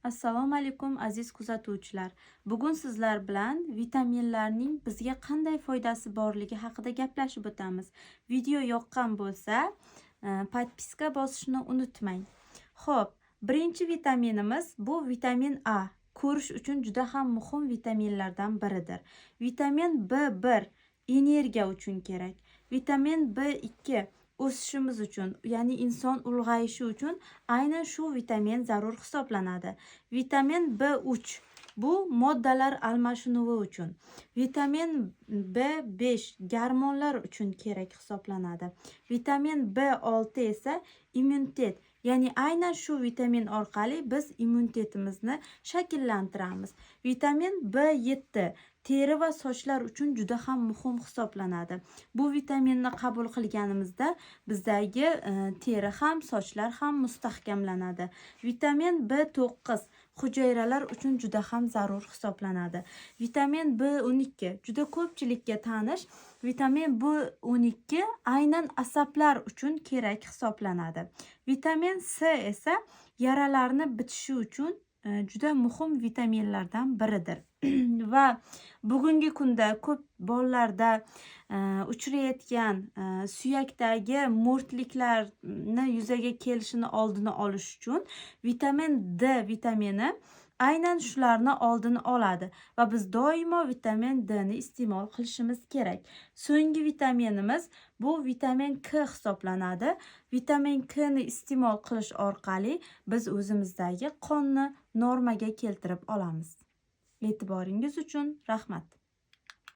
Assalomu alaykum, aziz kuzatuvchilar. Bugun sizlar bilan vitaminlarning bizga qanday foydasi borligi haqida gaplashib o'tamiz. Video yoqqan bo'lsa, подписка bosishni unutmang. Xo'p, birinchi vitaminimiz bu vitamin A. Ko'rish uchun juda ham muhim vitaminlardan biridir. Vitamin B1 energiya uchun kerak. Vitamin B2 o'sishimiz uchun, ya'ni inson ulg'ayishi uchun aynan shu vitamin zarur hisoblanadi. Vitamin B3 bu moddalar almashinuvi uchun. Vitamin B5 gormonlar uchun kerak hisoblanadi. Vitamin B6 esa immunitet, ya'ni aynan shu vitamin orqali biz immunitetimizni shakllantiramiz. Vitamin B7 teri va sochlar uchun juda ham muhim hisoblanadi. Bu vitaminni qabul qilganimizda bizdagi teri ham, sochlar ham mustahkamlanadi. Vitamin B9 hujayralar uchun juda ham zarur hisoblanadi. Vitamin B12 juda ko'pchilikka tanish. Vitamin B12 aynan asablar uchun kerak hisoblanadi. Vitamin C esa yaralarni bitishi uchun juda muhim vitaminlardan biridir. Va bugungi kunda ko'p bolalarda uchrayotgan suyakdagi mo'rtliklarni yuzaga kelishini oldini olish uchun vitamin D vitamini aynan shularni oldini oladi va biz doimo vitamin D ni iste'mol qilishimiz kerak. So'nggi vitaminimiz bu vitamin K hisoblanadi. Vitamin K ni iste'mol qilish orqali biz o'zimizdagi qonni normaga keltirib olamiz. E'tiboringiz uchun rahmat.